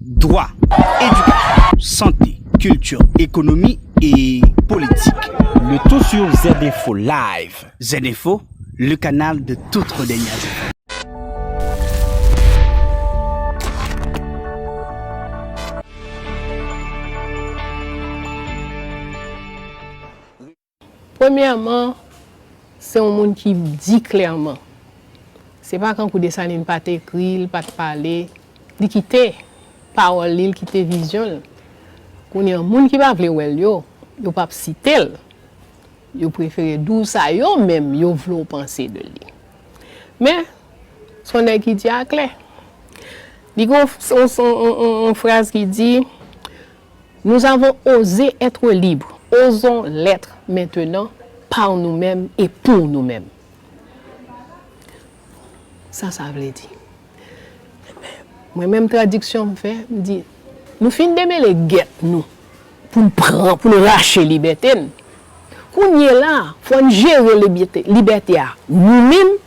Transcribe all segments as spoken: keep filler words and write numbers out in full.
Dwa, edikasyon, sante, kilti, ekonomi e politik. Le tout sur Z Info Live. Z Info, le canal de toutes les dernières infos. Premyèman, se yon moun ki di klèman. Se pa kankou Desalin pa t ekri, l pa t pale, li kite pawòl li, l kite vizyon l. Kounye a, moun ki pa vle wè l yo, yo p ap site l. Yo prefere di w sa yo menm yo vle w panse de li. Men, se yon nèg ki di a klè. Li gen yon, yon, yon, yon, yon fraz ki di, Nous avons osé être libres, osons l'être maintenant par nous-mêmes et pour nous-mêmes. Sa sa vle di? Mwen menm tradiksyon m fè, m di, nou fin demele gèt nou pou n pran, pou n rache libète n. Kounye la, fò n jere libète, libète a nou menm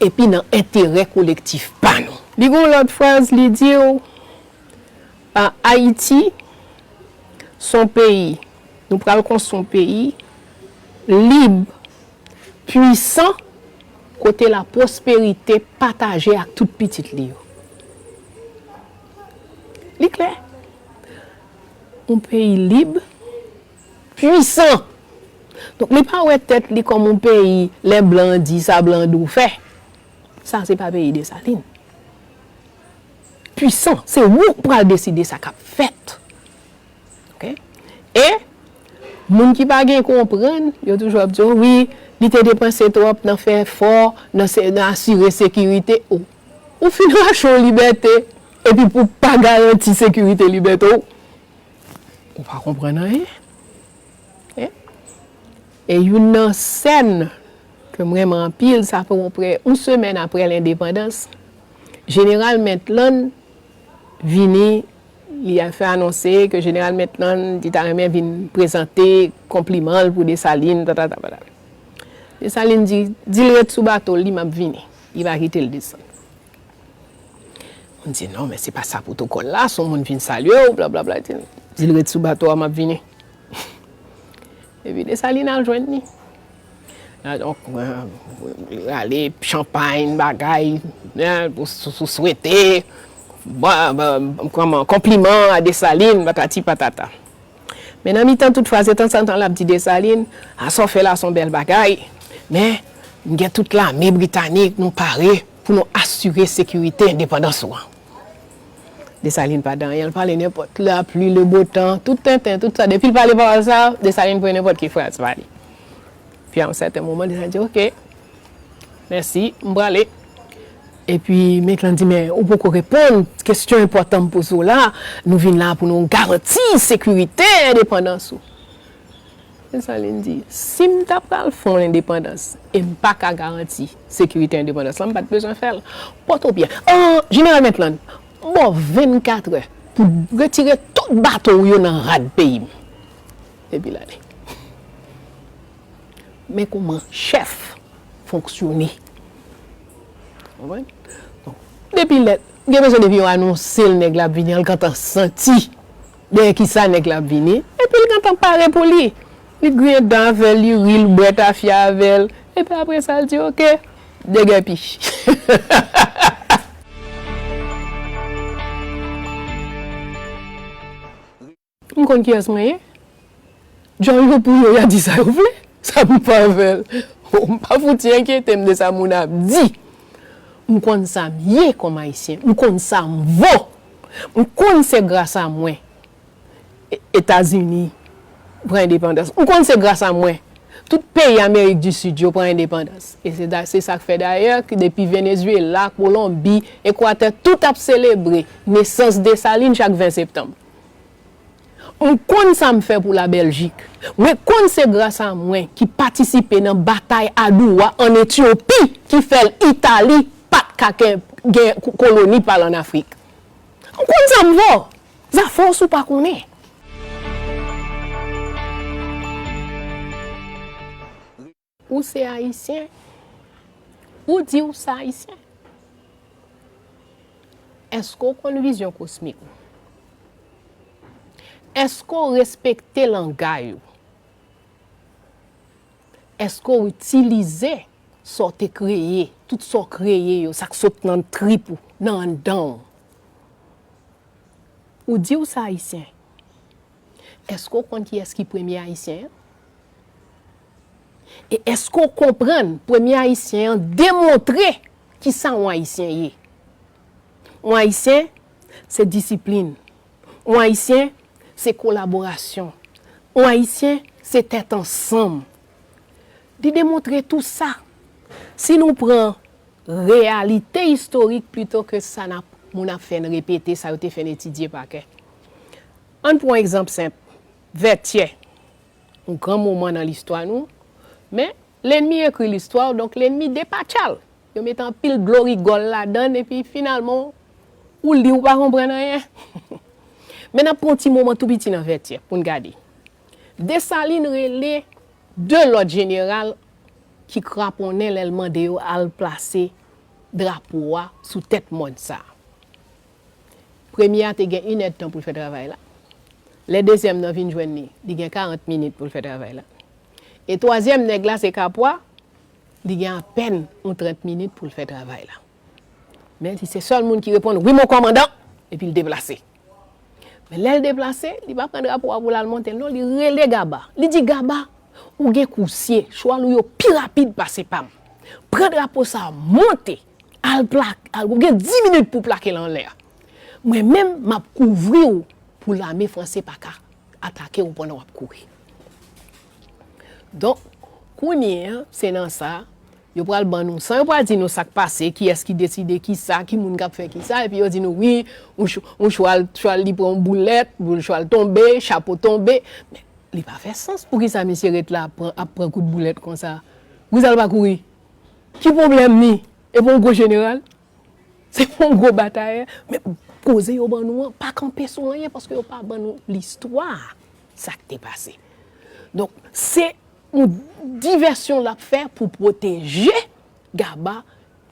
epi nan enterè kolektif pa nou. Li gen yon lòt fraz, li di w, A, Ayiti, s on peyi, nou pral konstwi yon peyi lib, pwisan, kote lapwosperite pataje ak tout pitit li yo. Li klè. Yon peyi lib, pwisan. Donk, li pa wè tèt li kòm yon peyi, lè blan di sa, blan di w fè. Sa, se pa peyi Desalin. Pwisan, se ou k pral deside sa k ap fèt. Oke? E moun ki pa gen konprann, yo toujou ap di w, wi, li te depanse twòp nan fè efò, nan se, nan asire sekirite. Ou, ou fin rache yon libète, epi pou w pa garanti sekirite libète w, ou pa konprann anyen. E, e youn nan sèn ke m renmen anpil, sa fè prè yon semèn apre lendepandans, Jeneral Maitland vini, li fè anonse ke Jeneral Maitland, li ta renmen vin prezante konpliman l pou Desalin, patata patata. Desalin di, di l ret sou bato l, li m ap vini. Li pa kite l desann. Moun di, non, men se pa sa pwotokòl la, se yon moun vin salye w, blablabla. Di l ret sou bato a, m ap vini. Epi Desalin al jwenn li. Donk, li rale chanpay, bagay, sou swete, kòman, konpliman a Desalin, patati patata. Men nan mitan tout fraz, tanzantan l ap di Desalin, a sa w fè la se yon bèl bagay, men m gen tout lame britanik, nou pare pou nou asire sekirite endepandans ou an. Desalin pa di anyen, l pale nenpòt lapli, le beau temps, tout tenten, tout sa. Depi l pale pawòl sa, Desalin pran nenpòt ki fraz pale. Epi a yon sèten moman, Desalin di, oke, mèsi, m prale. Epi Maitland di, men ou poko reponn kesyon enpòtan m poze w la, nou vin la pou nou garanti sekirite endepandans ou. Desalin di, si m ta pral fè yon endepandans e m pa ka garanti sekirite endepandans lan, m pa t bezwen fè l. Pòtoprens, an, Jeneral Maitland, m ba w vennkatrè pou w retire tout bato w yo nan rad peyi m. Epi l ale. Men kòman chèf fonksyone. Konprann? Donk, depi lè, gen bezwen depi yo anonse l nèg la ap vini an, l gentan santi dèyè kisa nèg la ap vini, epi l gentan pare pou li. Li griyen dan avè l, li ri, l bwè tafya avè l, epi apre sa l di, oke, degèpi. M konn kiyès mwen ye. Djòl yo pou yo, y a di sa yo vle. Sa m fè avè l? Oh, m pa fouti enkyete m de sa moun ap di. M konn sa m ye kòm Ayisyen. M konn sa m vo. M konn se gras a mwen Etazini pran endepandans. M konn se gras a mwen tout peyi Amerik di Sid yo pran endepandans. E se da, se sa k fè dayè ke depi Venezuela, Kolonbi, Ekwatè, tout ap selebre nesans Desalin chak ven septanm. M konn sa m fè pou Labèljik. Mwen konn se gras a mwen ki patisipe nan batay Adoua ann Etyopi ki fè l Itali pa t ka gen, gen ko-, koloni pa l ann Afrik. M konn sa m vo. Zafè w si w pa konnen. Ou se Ayisyen? Ou di w se Ayisyen? Èske w konn vizyon kosmik ou? Èske w respekte langay ou? Èske w itilize sa w te kreye, tout sa w kreye yo, sa k sot nan trip ou, nan anndan w? Ou di w se Ayisyen. Èske w konn kiyès ki premye Ayisyen an? E èske w konprann premye Ayisyen an demontre kisa yon Ayisyen ye? Yon Ayisyen, se disiplin. Yon Ayisyen, se kolaborasyon. Yon Ayisyen, se tèt ansanm. Li demontre tou sa. Si nou pran reyalite istorik plito ke sa n ap, moun ap fè n repete, sa yo te fè n etidye pa kè. Ann pran yon egzanp senp. Vètyè, yon gran moman nan listwa nou, men lènmi ekri listwa w, donk lènmi depatcha l. Yo mete anpil dlo rigòl ladan l, epi finalman, ou li, ou pa konprann anyen. Men n ap pran yon ti moman tou piti nan Vètyè pou n gade. Desalin rele de lòt jeneral ki kraponnen lè l mande yo al plase drapo a sou tèt mòn sa a. Premye a te gen inèdtan pou l fè travay la. Lè dezyèm nan vin jwenn li, li gen karant minit pou l fè travay la. E twazyèm nèg la, se Kapwa, li gen apèn yon trant minit pou l fè travay la. Men li se sèl moun ki reponn, "Wi, mon kòmandan," epi l deplase. Men lè l deplase, li pa pran drapo a pou l al monte l, non, li rele Gaba. Li di, "Gaba, ou gen kousye, chwal ou yo pi rapid pase pa m. Pran drapo sa a, monte, al plak, al, ou gen dis minit pou plake l anlè a. Mwen menm, m ap kouvri w pou lame franse pa ka atake w pandan w ap kouri." Donk, kounye a, se nan sa, yo pral ban nou san, yo pral di nou sa k pase, kiyès ki deside kisa, ki moun k ap fè kisa, epi yo di nou, wi, yon ch-, yon chwal, chwal li pran yon boulèt, boul chwal tonbe, chapo tonbe. Men, li pa fè sans. Poukisa misye ret la ap pran, ap pran kout boulèt konsa? Poukisa l pa kouri? Ki pwoblèm li? E pa yon gwo jeneral? Se pa yon gwo batayè. Men koze yo ban nou an pa kanpe sou anyen, paske yo pa ban nou listwa sa k te pase. Donk, se yon divèsyon l ap fè pou pwoteje Gaba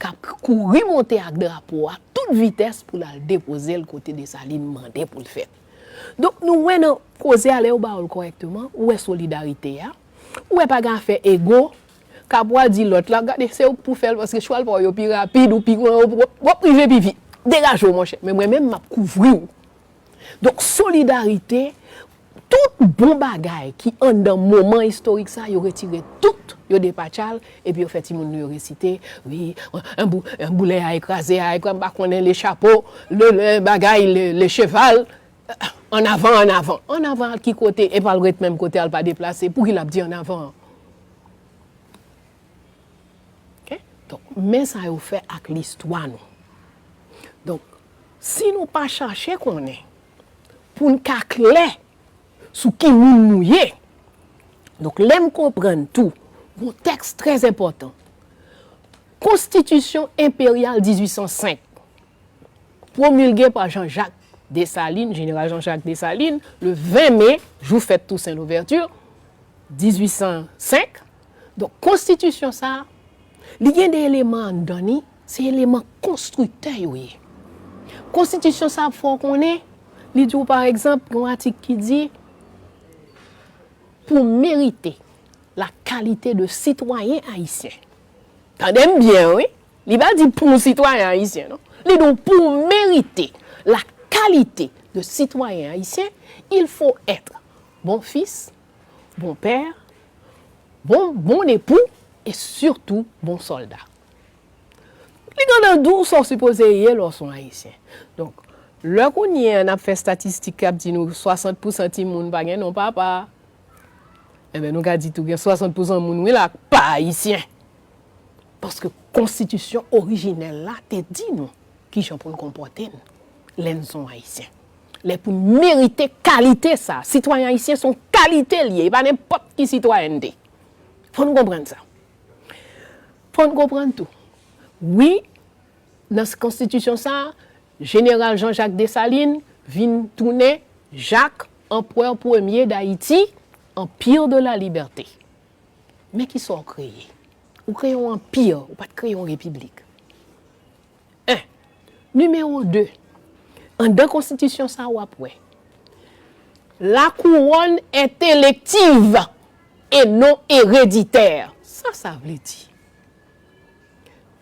k ap kouri monte ak drapo a tout vitès pou l al depoze l kote Desalin mande pou l fèt. Donk, nou wè nan koze a, lè yo ba w l kòrèkteman, ou wè solidarite a, ou wè pa gen afè ego, Kapwa di lòt la, "Gade, se ou k pou fè l, paske chwal pa w yo pi rapid, ou pi, w, w, w ap rive pi vit. Degaje w, monchè. Men mwen menm, m ap kouvri w." Donk, solidarite, tout bon bagay ki anndan moman istorik sa, yo retire tout, yo depatcha l, epi yo fè timoun nou yo resite, wi, yon bou-, yon boulè a ekraze, a ekraze, m pa konnen, le chapeau, le, le bagay, le, le cheval, an avan, an avan. An avan al ki kote? Epa l ret menm kote a, l pa deplase. Pouki l ap di an avan an? Ok? Donk, men sa yo fè ak listwa nou. Donk, si nou pa chache konnen, pou n ka klè sou ki moun nou ye, donk, lè m konprann tou, yon tèks trè enpòtan, Konstitisyon Enperyal dizuit san senk, promilge pa Jean-Jacques Dessalines, jeneral Jean-Jacques Dessalines, le ven me, jou fèt Toussaint Louverture, dizuit san senk. Donk, konstitisyon sa a, li gen de eleman anndan li, se eleman konstriktè yo ye. Konstitisyon sa a ap fè w konnen, li di w, pa egzanp, gen yon atik ki di, pou merite la kalite de sitwayen ayisyen. Tande m byen, wi. Li pa di pou yon sitwayen ayisyen, non. Li di w pou merite la kalite de sitwayen ayisyen, il faut être bon fils, bon père, bon, bon époux et surtout bon soldat. Li gen nan di w sa w sipoze ye lè w se yon ayisyen. Donk, lè kounye a n ap fè estatistik k ap di nou swasant pousan timoun pa gen non papa, enben, nou ka di tou gen swasant pousan moun, wi, la k pa ayisyen. Paske konstitisyon orijinèl la te di nou kijan pou n konpòte n lè n se yon ayisyen. Lè pou n merite kalite sa. Sitwayen ayisyen se yon kalite l ye, e pa nenpòt ki sitwayènte. Fò n konprann sa. Fò n konprann tou. Wi, nan konstitisyon sa a, jeneral Jean-Jacques Dessalines vin tounen Jak, anperè premye d Ayiti, Empire de la Liberté. Men kisa w kreye? Ou kreye yon anpi, ou pa t kreye yon repiblik. En. Nimewo de, anndan konstitisyon sa a, w ap wè, La couronne est élective et non héréditaire. Sa sa vle di?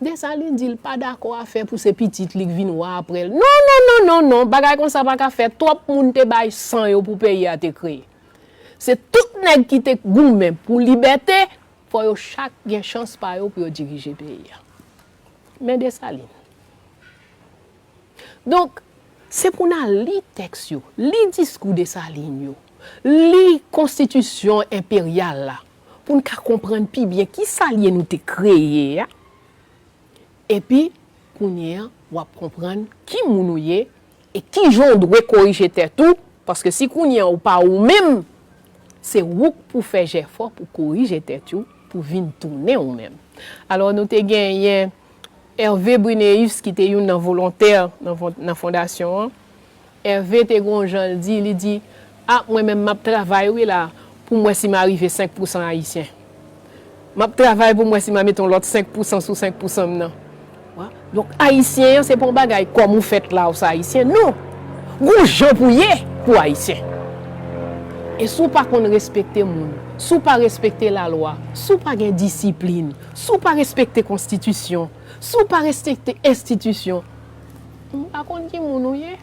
Desalin di l pa dakò a fè pou se pitit li k vin wa apre l. Non, non, non, non, non. Bagay konsa pa ka fèt. Twòp moun te bay san yo pou peyi a te kreye. Se tout nèg ki te goumen pou libète, fò yo chak gen chans pa yo pou yo dirije peyi a. Men Desalin. Donk, se pou n al li tèks yo, li diskou Desalin yo, li konstitisyon enperyal la, pou n ka konprann pi byen ki sa l ye nou te kreye a. Epi, kounye a, w ap konprann ki moun ou ye e ki jan w dwe korije tèt ou, paske si kounye a ou pa ou menm, se ou k pou fè jèfò pou korije tèt ou, pou vin tounen ou menm. Alò, nou te genyen Hervé Brineus, ki te youn nan volontè nan fon- nan fondasyon an. Hervé te gen yon jan l di, li di, a, mwen menm m ap travay wi la, pou m wè si m a rive senk pousan ayisyen. M ap travay pou m wè si m a mete yon lòt senk pousan sou senk pousan m nan. Wa. Donk, ayisyen an, se pa yon bagay kòm ou fèt la, ou se ayisyen. Non! Gon jan pou ye pou ayisyen. E si w pa konn respekte moun, si w pa respekte lalwa, si w pa gen disiplin, si w pa respekte konstitisyon, si w pa respekte enstitisyon, m pa konn ki moun ou ye.